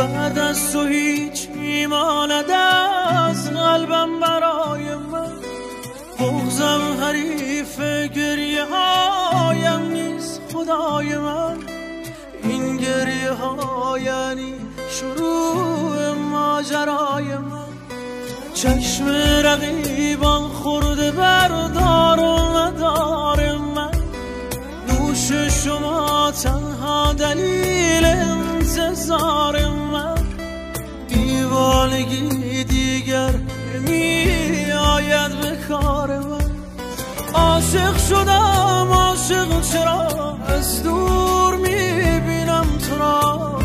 بعد از تو هیچ میماند از قلبم برای من. بغضم حریف گریه هایم نیست خدای من. این گریه ها یعنی شروع ماجرای من. چشم رقیبان خورده بردار و ندار من. نوش شما تنها دلیل انتظار من. دیوانگی دیگر نمی آید به کار من. عاشق شدم عاشق چرا از دور میبینم تو را.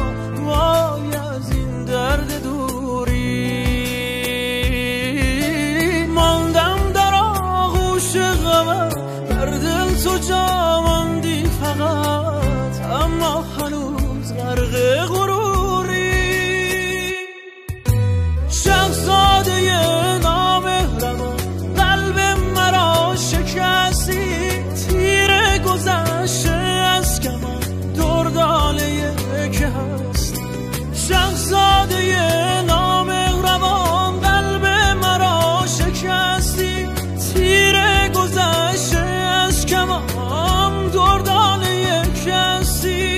وای از این درد دوری ماندم در آغوش غمت. در دل تو جا ماندی فقط، اما هنوز غرق غروری. شهزاده نامهربان قلب مرا شکستی. تیر گذشته از کمان دردانه که هستی. شهزاده نامهربان قلب مرا شکستی. تیر گذشته از کمان دردانه که هستی.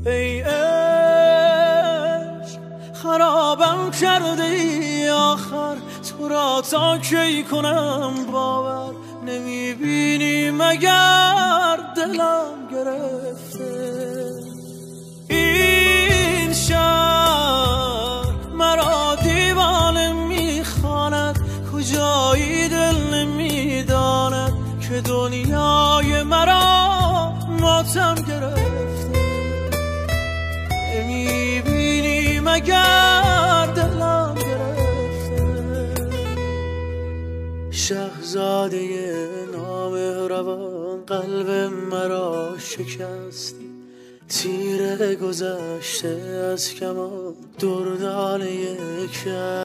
ای عشق خرابم کرده ای آخر، تو را تا کی کنم باور. نمیبینی مگر دلم گرفته. این شهر مرا دیوانه میخواند، کجایی دل نمیداند که دنیای مرا ماتم گرفته. نمیبینی مگر دلم گرفته. شهزاده نامهربان قلب مرا شکستی. تیر گذشته از کمان دردانه که